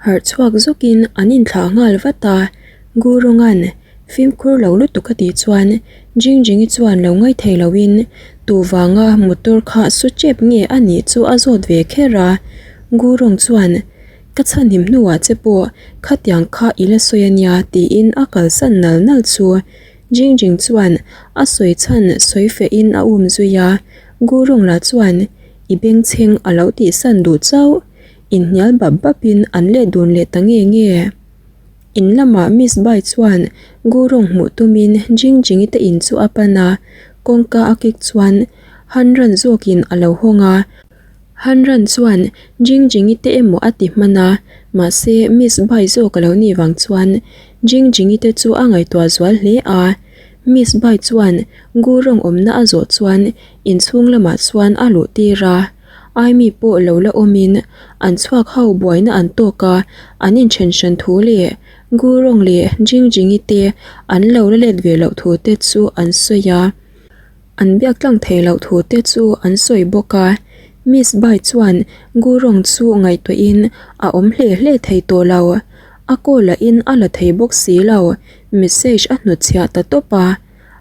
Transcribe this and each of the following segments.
Harh chhuak zawkin an inthlah nghal vat a, Gurunga'n fimkhur lo lutuk a tih chuan Jingjingi chuan lo ngaithei loin tu vanga motor kha su chep nge a nih chu a zawt ve kher a, Gurung chuan ka chhanhim hnuah che pawh khatiang kha i la sawi a nia tiin a kalsan nal nal chu Jingjing chuan a sawi chhan sawi fehin a um zui a, Gurung lah chuan i bengchheng a lo tihsan duh chauh. Inhnial bap bapin an let dun leh ta nge nge. In lamah Miss Bai chuan Gurung hmuh tumin Jing Jingi te in chu a pan a, kawngka a kik chuan Han Ran zawkin a lo hawng a. Han Ran chuan Jing Jingi te emaw a ti hman a, mahse Miss Bai zawk a lo nih vang chuan Jing Jingi te chu a ngaihtuah zual hle a. Miss Bai chuan Gurung awmna a zawh chuan inchhung lamah chuan a luh tir a. Aimi pawh lo la awmin an chhuak ho buaina an tawk a, an inthen hran thu leh Gurung leh Jingjingi te an lo la let ve loh thu te chu an sawi a, an biak tlang thei loh thu te chu an sawi bawk a. Miss Bai chuan Gurung chu ngaihtuahin a awm hle hle thei tawh lo, a call lahin a la thei bawk si lo, message a hnutchhiah ta tawp a.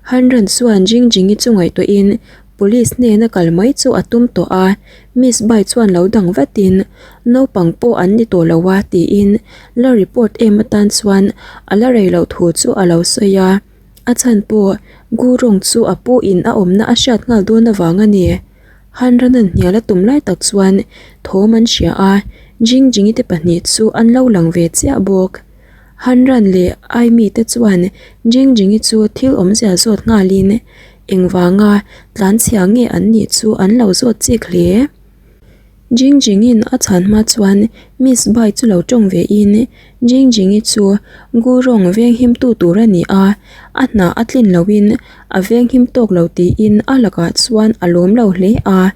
Hanran chuan Jingjingi chu ngaihtuahin Police hnena kal mai chu a tum tawh a, Miss Bai chuan lo dang vatin naupang pawh an ni tawh lo a tiin la report em atan chuan a la rei loh thu chu a lo sawi a, a chhan pawh Gurung chu a pu in a awmna a hriat nghal dawn avang a ni. Hanranan hnial a tum lai tak chuan thawm an hria a, Jingjingi te pahnih chu an lo lang ve chiah bawk. Hanran leh Aimi te chuan Jingjingi chu thil awmzia zawt nghalin engvanga tlanchhia nge an nih chu an lo zawt chik hle. Jingjingin a chhan hma chuan Miss Bai chu lo tawng vein Jingjingi chu Gurong venghimtu tur a ni a, a hna a tlin loin a venghim tawk lo tiin a lakah chuan a lawm lo hle a.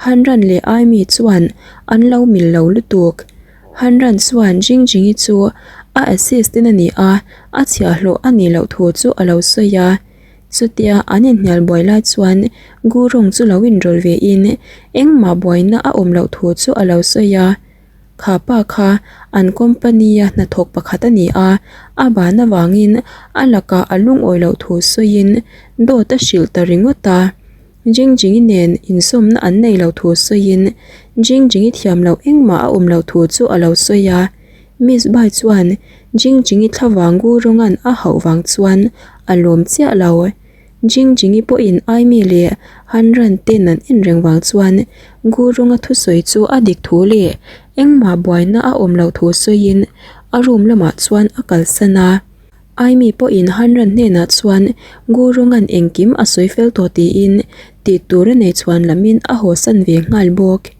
Hanran leh Aimi chuan an lo mil lo lutuk. Hanran chuan Jingjingi chu a assistant a ni a, a chhiahhlawh a nih loh thu chu a lo sawi a. Chutia an inhnial buai lai chuan Gurung chu lo inrawlh ve in engmah buaina a awm loh thu chu a lo sawi a. Kha pa kha an company a hnathawk pakhat a ni a, a ban avangin a lakah a lungawi loh thu sawiin dawt a hrilh ta ringawt a. Jingjingi nen insawmna an nei lo thu sawiin Jingjingi thiam loh engmah a awm loh thu chu a lo sawi a. Miss Bai chuan Jingjingi thlavang Gurunga'n a hauh vang chuan a lawm chiah lo. Jingjingi pawhin Aimi leh Hanran ten an en reng vang chuan Gurunga thusawi chu a dik thu leh engmah buaina a awm loh thu sawiin a room lamah chuan a kalsan a. Aimi pawhin Hanran hnenah chuan Gurunga'n engkim a sawi fel tawh tiin tih tur a nei chhuan lamin a hawsan ve nghal bawk.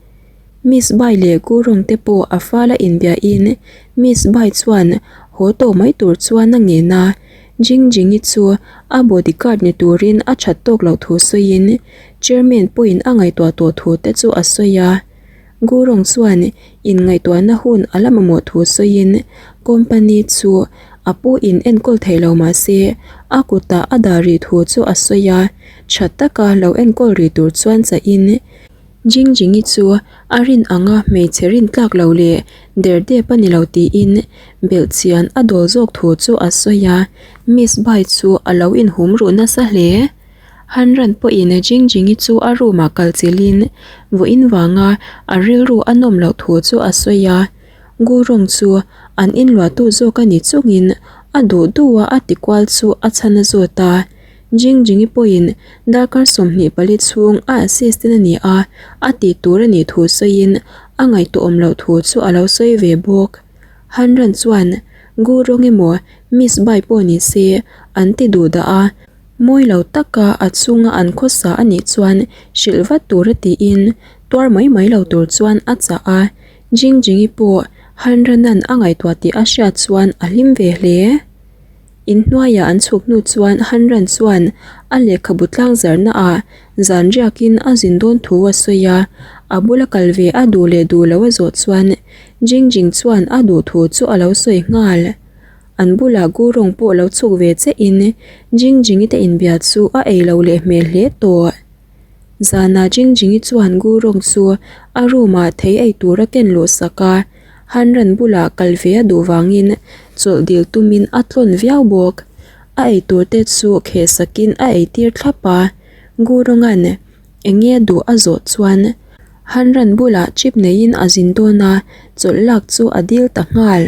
Miss Bai leh Gurung te pawh a fala inbiahin Miss Bai chuan haw tawh mai tur chuan a ngen a, Jingjingi chu a bodyguard ni turin a that tawk loh thu sawiin Chairman pawhin a ngaihtuah tawh thu te chu a sawi a. Gurung chuan inngaihtuahna hun a la mamawh thu sawiin company chu a pu in enkawl thei lo mah se a kutah a dah rih thu chu a sawi a, tha taka lo enkawl rih tur chuan chahin Jingjingi chu a rin anga hmeichhe rin tlak lo leh der dep a ni lo tiin belhchian a dawl zawk thu chu a sawi a, Miss Bai chu a lo inhum ruh nasa hle. Hanran pawhin Jingjingi chu a room ah kal chilhin vawiin vanga a rilru a nawm loh thu chu a sawi a. Gurung chu an inluahtu zawk a ni chungin a duh duh a a ti kual chu a chhan a zawt a. Jingjingi pawhin darkar 24 chhung a assistant a ni a, a tih tur a nih thu sawiin a ngaihtuahawm loh thu chu a lo sawi ve bawk. Hanran chuan Gurung emaw Miss Bai pawh ni se an ti duh dah a. Mawi lo taka a chunga an khawsa a nih chuan hrilh vat tur a tiin tuar mai mai lo tur chuan a chah a, Jingjingi pawh Hanranan a ngaihtuah tih a hriat chuan a hlim ve hle. Inhnuaiah an chhuk hnu chuan Hanran chuan a lehkhabu tlang zarna ah zan riakin a zin dawn thu a sawi a, a bula kal ve a duh leh duh lo a zawh chuan Jingjing chuan a duh thu chu a lo sawi nghal. An bulah Gurung pawh lo chhuk ve che in Jingjingi te inbia chu a ei lo leh hmel hle tawh. Zanah Jingjingi chuan Gurung chu a room ah thei ei tur a ken luh sak a. Han Ran bulah kal ve a duh vangin chawlh dil tumin a tlawn viau bawk. A eitur te chu kheh sakin a eitir thlap a, Gurunga'n eng nge duh a zawh chuan Han Ran bulah trip neiin a zin dawn a, chawlh lak chu a dil ta nghal.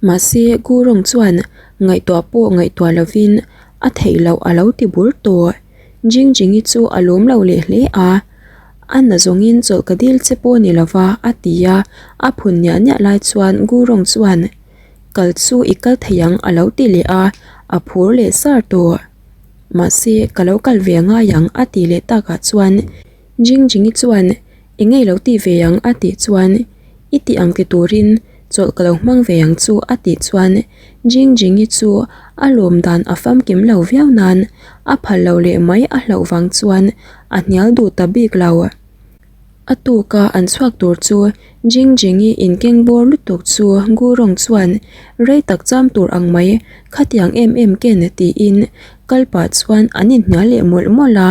Mahse Gurung chuan ngaihtuah pawh ngaihtuah lovin a theih loh a lo ti bur tawh. Jingjingi chu a lawm lo leh hle a, A na zawngin chawlh ka dil che pawh ni lova a ti a, a phun niah niah lai chuan Gurung chuan Kal chu i kal thei ang a lo ti leh a, a phur leh sar tawh. Mahse ka lo kal ve ngai ang a ti leh takah chuan Jingjingi chuan Eng nge i lo tih ve ang a tih chuan I tih ang ti turin chawlh ka lo hmang ve ang chu a tih chuan Jingjingi chu a lawm dan a famkim lo viau nan a phal lo leh mai a hlauh vang chuan a hnial duh ta bik lo. A tuka an chhuak tur chu Jingjingi inkeng bawr lutuk chu Gurong chuan rei tak cham tur ang mai khatiang em em ken tiin kal pah chuan an inhnial leh mawlh mawlh a.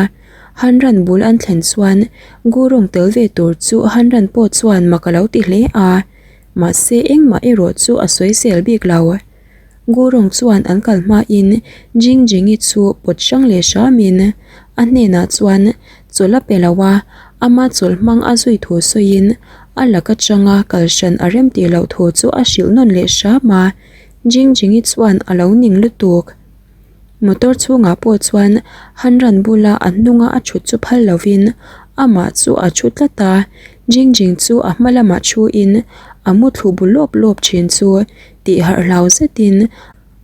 Hanran bul an thlen chuan Gurung tel ve tur chu Hanran pawh chuan mak a lo ti hle a, mahse engmah erawh chu a sawi sel bik lo. Gurung chuan an kal hmain Jingjingi chu pawt hrang leh hramin a hnenah chuan chawlh a pe lo a, ama chawlh hmang a zui thu sawiin a lak atanga kal hran a rem tih loh thu chu a hrilh nawn leh hram a, Jingjingi chuan a lo ning lutuk. Motor chhungah pawh chuan Han Ran bula a hnunga a thut chu phal lovin amah chu a thu tlat a, Jingjing chu a hma lamah thuin a mu thlu bu lawp lawp thin chu tih harh hlau zetin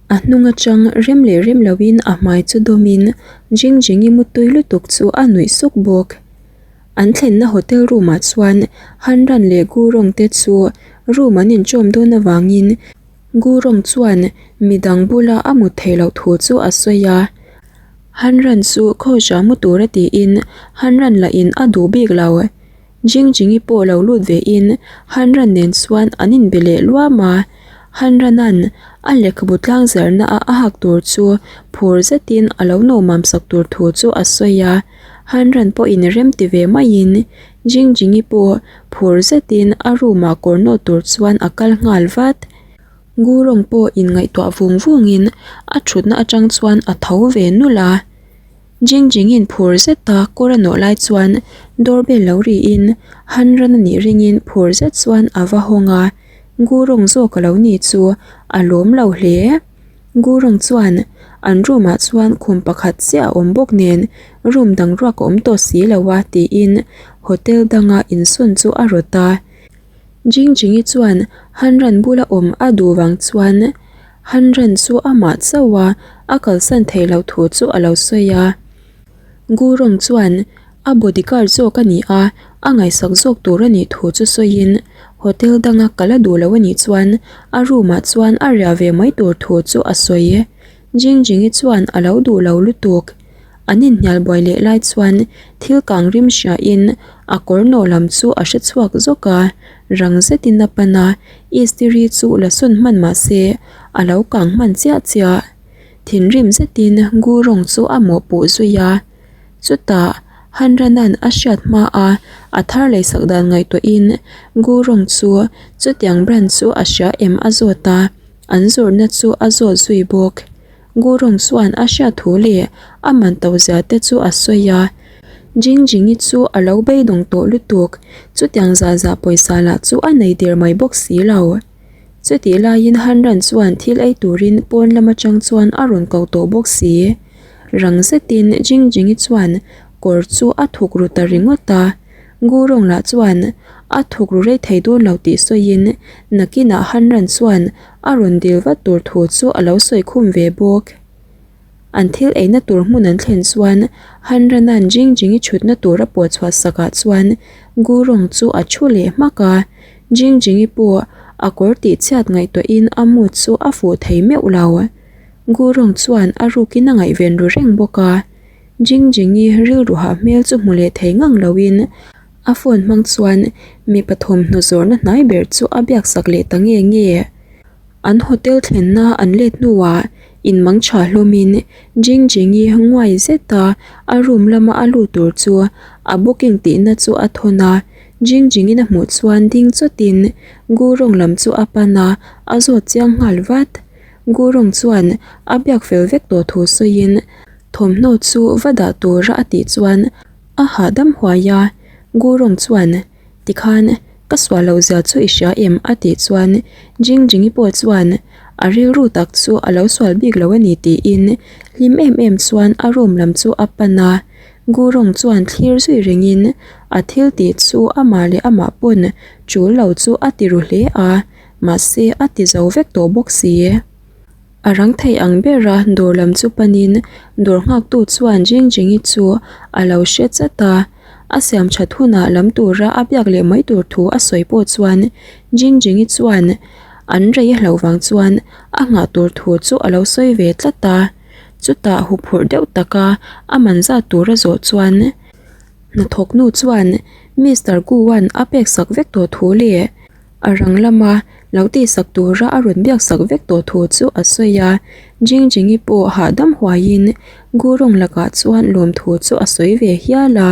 a hnung atang rem leh rem loin a hmai chu dawmin Jingjing-i mutui lutuk chu a nuih suk bawk. An thlenna hotel room ah chuan Han Ran leh Gu Rong te chu room an inchawm dawn avangin Gurong chuan midang bula a mut theih loh thu chu a sawi a, Han Ran chu khawiah mu tura tiin Han Ran lahin a duh bik lo. Jingjingi pawh lo lut vein Han Ran nen chuan an inbe leh luam a, Han Rana'n a lehkhabu tlang zarna a a hak tur chu phur zetin a lo nawmam sak tur thu chu a sawi a, Han Ran pawhin rem ti ve maiin Jingjingi pawh phur zetin a room ah kawr nawt tur chuan a kal nghal vat. Gurong pawh inngaihtuah vung vungin a thutna atang chuan a tho ve nulh a. Jingjingin phur zeta kawr a nawh lai chuan doorbell lo riin Han ran a nih ringin phur zet chuan a va hawng a, Gurong zawk a lo ni chu a lawm lo hle. Gurung chuan an room ah chuan khum pakhat chiah a awm bawk nen room dang ruak a awm tawh si lo a tiin hotel danga insawn chu a rawt a. Jingjingi chuan Han Ran bula awm a duh vang chuan Han Ran chu amah chauh a a kalsan theih loh thu chu a lo sawi a. Gurung chuan a bodyguard zawk a ni a, a ngaihsak zawk tur a nih thu chu sawiin hotel danga kal a duh lo a nih chuan a room ah chuan a riah ve mai tur thu chu a sawi. Jingjingi chuan a lo duh lo lutuk. An inhnial buai leh lai chuan thil kang rim hriain a kawr nawh lam chu a hre chhuak zawk a, rang zetin a pan a, istiri chu la sawn hman mah se a lo kang hman chiah chiah. Thinrim zetin Gurung chu a mawhpuh zui a, chutah Hanranan a hriat hma a a thar leisak dan ngaihtuahin Gurung chu chutiang brand chu a hria em a zawt a, an zawrhna chu a zawt zui bawk. Gurung chuan a hriat thu leh a man to zia te chu a sawi a, Jingjingi chu a lo beidawng tawh lutuk, chutiang zah zah pawisa lah chu a nei der mai bawk si lo. Chutih laiin Hanran chuan thil ei turin pawn lam atang chuan a rawn ko tawh bawk si. Rang zetin Jingjingi chuan kawr chu a thuk ru ta ringawt a, Gurung lah chuan a thuk ru rei thei dawn lo tih sawiin nakinah Hanran chuan a rawn dil vat tur thu chu a lo sawi khum ve bawk. An thil eina tur hmun an thlen chuan Hanrana'n Jingjingi chhutna tur a pawh chhuah sakah chuan Gurung chu a thu leh hmak a, Jingjingi pawh a kawr tih chhiat ngaihtuahin a mood chu a fuh thei meuh lo. Gurung chuan a rukin a ngaihven ru reng bawk a, Jingjingi rilru hah hmel chu hmu leh thei ngang loin a phone hmang chuan mipa thawmhnaw zawrhna hnai ber chu a biak sak leh ta nge nge. An hotel thlenna an let hnuah in mang tha hlawmin Jingjingi nguai zeta a room lama a lut tur chu a booking tihna chu a thawn a. Jingjingin a hmuh chuan ding chawtin Gurung lam chu a pan a, a zawt chiang nghal vat. Gurung chuan a biak fel vek tawh thu sawiin thawmhnaw chu va dah tura a tih chuan a hahdam huai a. Gurung chuan Tikhan ka sual loh zia chu i hria em? a tih chuan Jingjingi pawh chuan a rilru tak chu a lo sual bik lo a ni tiin hlim em em chuan a room lam chu a pan a. Gurung chuan thlir zui rengin a thil tih chu amah leh amah pawn tul lo chu a ti ru hle a, mahse a ti zo vek tawh bawk si. A rang thei ang bera dawr lam chu panin dawr nghaktu chuan Jingjingi chu a lo hre chat a, a siam that hunah lam tura a biak leh mai tur thu a sawi pawh chuan Jingjingi chuan an rei a hlauh vang chuan a nghah tur thu chu a lo sawi ve tlat a. Chutah huphurh deuh taka a man zat tur a zawh chuan hnathawk nu chuan Mister Gu-a'n a pek sak vek tawh thu leh a rang lama lo tihsak tura a rawn biak sak vek tawh thu chu a sawi a. Jingjingi pawh hahdam huaiin Gurung lakah chuan lawmthu chu a sawi ve hial a.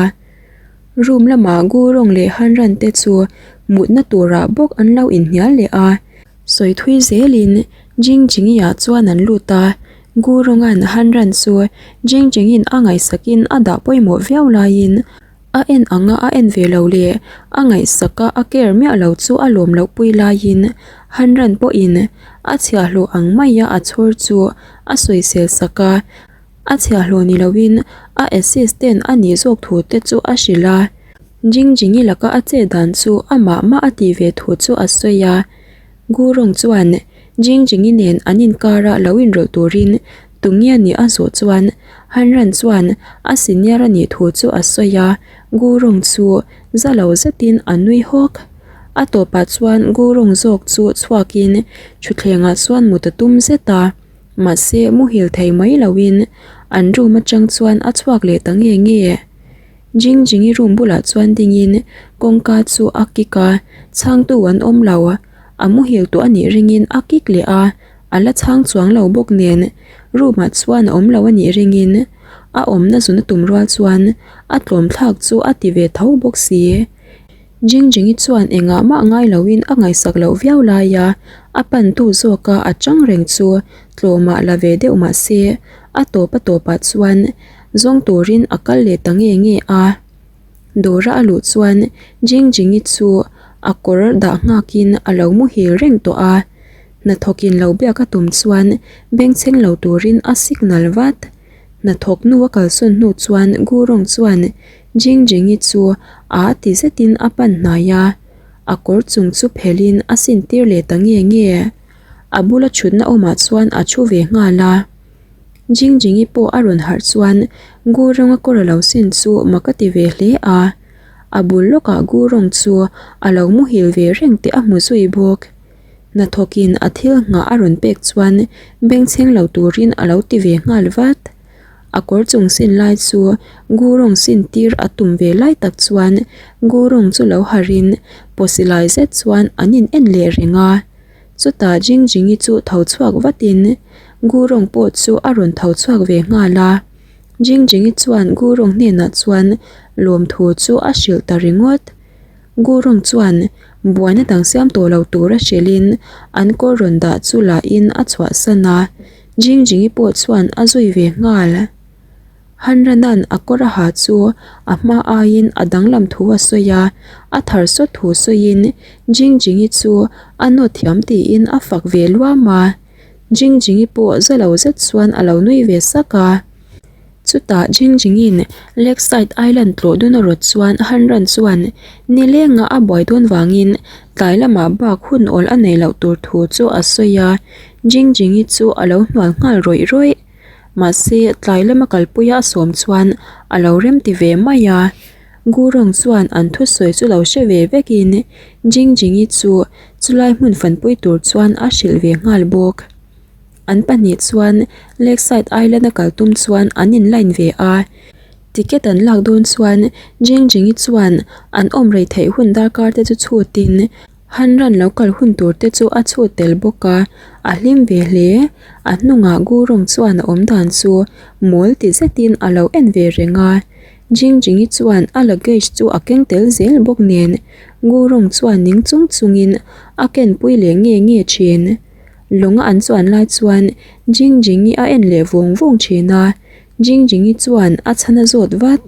Room lamah Gurung leh Hanran te chu mutna turah bawk an lo inhnial leh a. Sawi thui zelin Jingjingi-ah chuan an lut a. Gurunga'n Hanran chu Jingjingin a ngaihsakin a dah pawimawh viau laiin A en anga a en ve lo leh a ngaihsak a a care miah lo chu a lawm loh pui laiin Hanran pawhin a chhiahhlawh ang maia a chhawr chu a sawisel sak a, a chhiahhlawh ni loin a assistant a nih zawk thu te chu a hrilh a. Jingjingi laka a chet dan chu amah mah a tih ve thu chu a sawi a. Gurung chuan Jingjingi nen an inkara lo inrawlh turin tunge nih a zawh chuan Hanran chuan a senior a nih thu chu a sawi a, Gurung chu za lo zetin a nui hawk. A tawpah chuan Gurung zawk chu chhuakin thutthlengah chuan mut a tum zet a, mahse muhil thei mai loin an room atang chuan a chhuak leh ta nge nge. Jingjingi room bulah chuan dingin kawngka chu a kik a, chhangtu an awm lo. A muhil tawh a nih ringin a kik leh a, a la chhang chuang lo bawk nen room ah chuan a awm lo a nih ringin a awmna zun a tum rual chuan a tlawm thlak chu a ti ve tho bawk si. Jingjingi chuan engah mah ngai loin a ngaihsak loh viau lai a, a pantu zawka a chang reng chu tlawmah la ve deuh mah se a tawp a tawpah chuan Zawng turin a kal leh ta nge nge a. Dawra a luh chuan Jingjingi chu a kawr dah nghakin a lo muhil reng tawh a. Hnathawkin lo biak a tum chuan bengchheng lo turin a signal vat. Hnathawk nu a kalsawn hnu chuan Gurong chuan Jingjingi chu a ti zetin a pan hnai a. A kawr chung chu phelhin a sintir leh ta nge nge. A bula thutna awmah chuan a thu ve nghal a. Jingjingi pawh a rawn harh chuan Gurunga kawr a lo sin chu mak a ti ve hle a, a bul lawkah Gurung chu a lo muhil ve reng tih a hmu zui bawk. Hnathawkin a thil nghah a rawn pek chuan bengchheng lo turin a lo ti ve nghal vat. A kawr chung sin lai chu Gurung sin tir a tum ve lai tak chuan Gurung chu lo harhin pawsilai zet chuan an in en leh reng a. Chutah Jingjingi chu tho chhuak vatin Gurong pawh chu a rawn tho chhuak ve nghal a. Jingjingi chuan Gurong hnenah chuan lawmthu chu a hrilh ta ringawt. Gurong chuan buaina dang siam tawh lo tura hrilhin an kawr rawn dah chu lahin a chhuahsan a, Jingjingi pawh chuan a zui ve nghal. Hanranan a kawr a ha chu a hma aiin a danglam thu a sawi a, a thar sawt thu sawiin Jingjingi chu a nawt thiam tiin a fak ve luam a. Jingjingi pawh za lo zet chuan a lo nui ve sak a. Chutah Jingjingin Lakeside Island tlawh dun a rawt chuan Hanran chuan nilenga a buai dawn vangin tlai lamah bak hun awl a neih loh tur thu chu a sawi a, Jingjingi chu a lo hnual nghal rawih rawih. Mahse, tlai lama kalpuia a sawm chuan a lo rem ti ve mai a. Gurung chuan an thusawi chu lo hre ve vekin Jingjingi chu chulai hmun fanpui tur chuan a hrilh ve nghal bawk. An pahnih chuan Lakeside Island a kal tum chuan an in line ve a. Ticket an lak dawn chuan Jingjingi chuan an awm rei theih hun darkar te chu chhutin Han ran lo kal hun tur te chu a chhut tel bawk a, a hlim ve hle. A hnungah Gurung chuan a awm dan chu mawl ti zetin a lo en ve reng a. Jingjingi chuan a luggage chu a keng tel zel bawk nen Gurung chuan ning chung chungin a kenpui leh nge nge thin. Lawnga an chuan lai chuan Jingjingi a en leh vawng vawng thin a, Jingjingi chuan a chhan a zawt vat.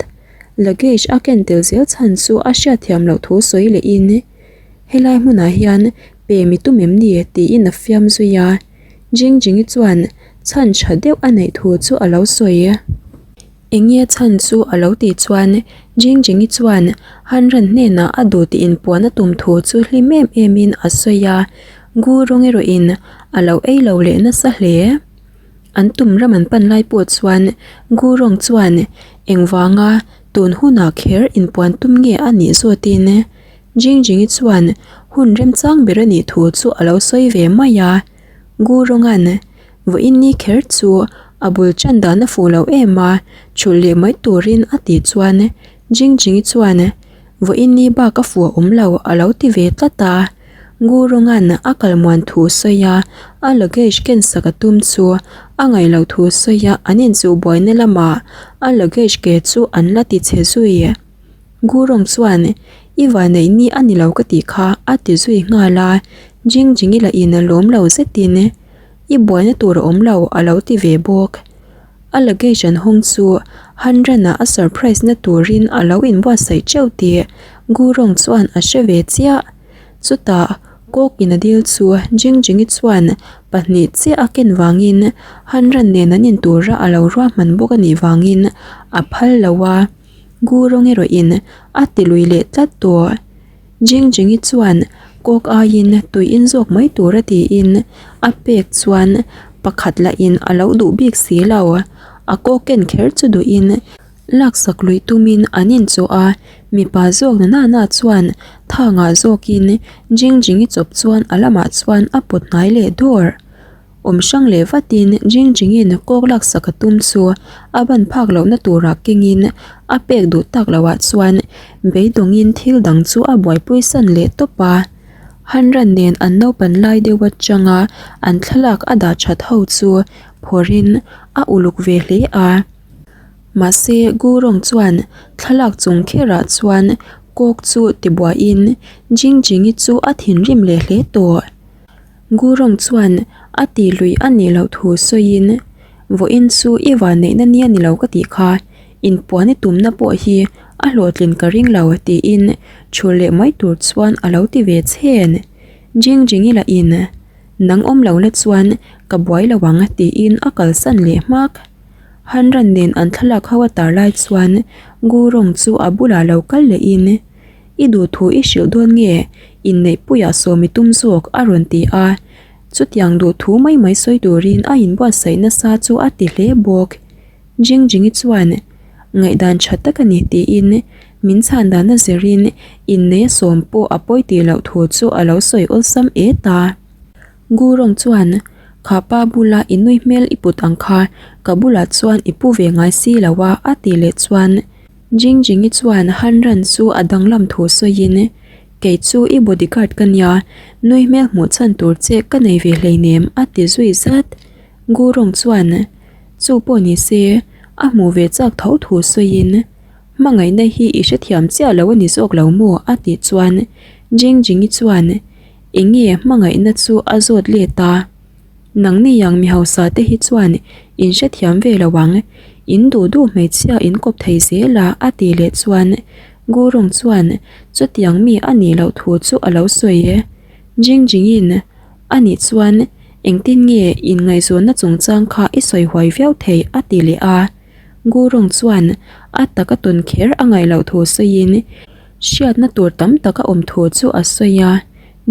Luggage a ken tel zel chhan chu a hriatthiam loh thu sawi lehin, Helai hmunah hian pe mi tum em ni? tiin a fiam zui a. Jingjingi chuan chhan tha deuh a neih thu chu a lo sawi. Enge chhan chu a lo tih chuan Jingjingi chuan Hanran hnenah a duh tih inpuan a tum thu chu hlim em emin a sawi a, Gu rawng erawhin a lo ei lo leh nasa hle. An tum ram an pan lai pawh chuan Gu rawng chuan engvanga tun hunah kher inpuan tum nge a nih zawtin Jingjingi chuan hun remchang ber a nih thu chu a lo sawi ve mai a, Gu rawnga'n Vawiin ni kher chu a bul tan dan a fuh lo em a, thulh leh mai turin a tih chuan Jingjingi chuan Vawiin ni bak a fuh a awm lo a lo ti ve tlat a. Guronga'n a kal muan thu sawi a, a luggage ken sak a tum chu a ngaih loh thu sawi a an inchuh buaina lamah a luggage ke chu an la ti chhe zui. Gurong chuan I vaneih ni a ni lo ka tih kha a ti zui nghal a, Jingjingi lah in lawm lo zetin I buaina tur a awm lo a lo ti ve bawk. A luggage an hawng chu Hanran-a a surprise na turin a lo inbuatsaih teuh tih Gurong chuan a hre ve chiah. Chutah Kawkin a dil chu Jingjingi chuan pahnih chiah a ken vangin Hanran nen an intura a lo ruahman bawk a nih vangin a phal lo a, Gurong erawhin a ti lui leh tlat tawh. Jingjingi chuan kawk aiin tui in zawk mai tur a tiin a pek chuan pakhat lahin a lo duh bik si lo. A kawk ken kher chu duhin laksak luih tumin an inchawh a, mipa zawk na nana chuan thangah zawkin Jingjingi chawp chuan a lamah chuan a pawt hnai leh dawr. Awm hrang leh vatin Jingjingin kawk laksak a tum chu a ban phak lohna turah kengin a pek duh tak lohah chuan beidawngin thil dang chu a buaipui san leh tawp a. Hanran nen an naupan lai deuh atanga an thlalak a dah that ho chu phawrhin a uluk ve hle a. Mahse Gurong chuan thlalak chung kherah chuan kawk chu tibuaiin Jingjingi chu a thinrim leh hle tawh. Gurong chuan a ti lui a nih loh thu sawiin, Vawiin chu i vanneihna ni a ni lo ka tih kha, inpuan i tumna pawh hi a hlawhtlin ka ring lo tiin thu leh mai tur chuan a lo ti ve chhen. Jingjingi lahin, Nang awm lo la chuan ka buai lo ang tiin a kalsan leh hmak. Hanran nen an thlalak ho a tar lai chuan Gurong chu a bulah lo kal lehin, I duhthu i hrilh dawn nge? Inneihpuiah sawm i tum zawk a rawn ti a. Chutiang duhthu mai mai sawi turin a inbuatsaih nasa chu a ti hle bawk. Jingjingi chuan, Ngaihdan tha tak a ni tiin min chhan dan a zirin inneia sawm pawh a pawi tih loh thu chu a lo sawi awlsam et a. Gurong chuan, Kha pa bula i nui hmel i put ang kha ka bulah chuan i pu ve ngai si lo a a tih leh chuan Jingjingi chuan Hanran chu a danglam thu sawiin, Kei chu i bodyguard ka nia, nui hmel hmuh chhan tur che ka nei ve hleinem a ti zui zat. Gurong chuan, Chu pawh ni se, a hmuh ve chak tho thu sawiin, Hmangaihna hi i hrethiam chiah lo a ni zawk lo maw? a tih chuan Jingjingi chuan, Enge hmangaihna chu a zawt let a? Nangni ang mi hausa te hi chuan in hrethiam ve lo ang, in duh duh hmeichhia in kawp thei zel a a tih leh chuan Gurung chuan chutiang mi a nih loh thu chu a lo sawi e. Jingjingin a nih chuan engtin nge inngaihzawnna chungchang kha i sawi huai viau thei a ti leh a. Gurung chuan a tak a tawn kher a ngaih loh thu sawiin hriatna tur tam tak a awm thu chu a sawi a.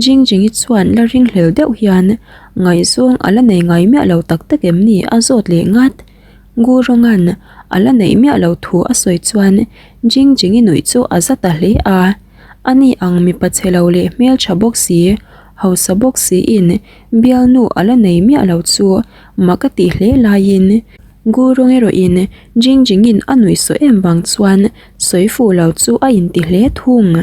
Jingjingi chuan la ringhlel deuh hian ngaihzawng a la nei ngai miah lo tak tak em ni a zawt leh ngat. Guronga'n a la neih miah lo thu a sawi chuan Jingjingi nuih chu a za ta hle a. Ani ang mipa chhe lo leh hmeltha bawk si, hausa bawk siin bialnu a la nei miah lo chu mak a tih hle laiin Gurong erawhin Jingjingin a nuih saw em vang chuan sawi fuh lo chu a inti hle thung.